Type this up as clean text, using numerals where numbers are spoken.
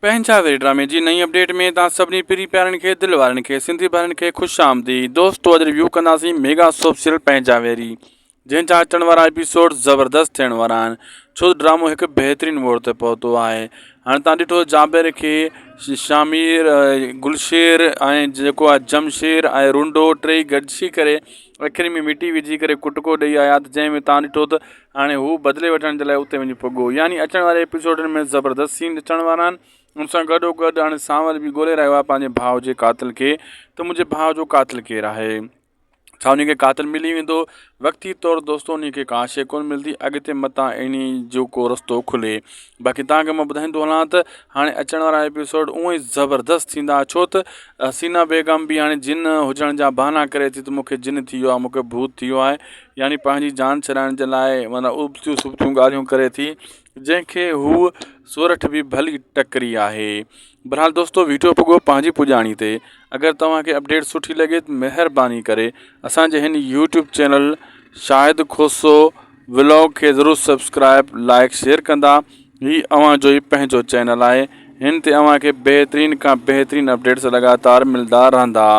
پنهنجا ويري ڊرامي جي نئين اپڊيٽ ۾ توهان سڀني پرين پيارن کي دل وارن کي سنڌي ڀائرن کي خوش آمديد دوستو اڄ ريويو ڪنداسين ميگا سوپ سيريل پنهنجا ويري جنهن جا اچڻ وارا ايپيسوڊ زبردست ٿيڻ وارا آهن ڇو ته ڊرامو هڪ بهترين موڙ تي پهتو آهي هاڻي تان ڏٺو جابر کي شامير گلشير ۽ جيڪو آهي جمشير ۽ رنڊو ٽئي گڏجي ڪري اکين ۾ مٽي وجهي ڪري ڪٽڪو ڏئي آيا ته جنهن ۾ تان ڏٺو ته هاڻي هو بدلي وٺڻ جي لاء اتي وڃي پڳو يعني اچڻ واري ايپيسوڊن ۾ زبردست سين اچڻ وارا آهن ان سان گڏو گڏ هاڻي سانول به ڳولي رهيو آهي پنهنجي ڀاء جي قاتل کي ته منهنجي ڀاء جو قاتل ڪير آهي ڇا ان کي قاتل ملي ويندو وقتي طور دوستو ان کي ڪا شي ڪون ملندي اڳتي متان ان جو ڪو رستو کلي باقي تان کي مان ٻڌائيندو هلان ته هاڻي اچڻ وارا ايپيسوڊ اونئن ئي زبردست ٿيندا ڇو ته حسينا بيگم به هاڻي جن هجڻ جا بهانا ڪري ٿي ته مونکي جن ٿي ويو آهي مونکي ڀوت ٿي ويو آهي يعني پنهنجي جان ڇڏائڻ جي لاء معنيٰ ابتيون سبتيون ڳالهيون ڪري ٿي جنهن کي هوء سورٺ به ڀلي ٽڪري آهي بھرحال دوستو ويڊيو پڳو پنهنجي پڄاڻي تي اگر توهان کي اپڊيٽ سٺي لڳي ته مهرباني ڪري اسان جي هن YouTube channel Shahid Khoso vlog کي ضرور سبسڪرائب لائڪ شيئر ڪندا هي اوهان جو ئي پنهنجو چينل آهي هن تي اوهان کي بهترين کان بهترين اپڊيٽس لڳاتار ملدا رهندا.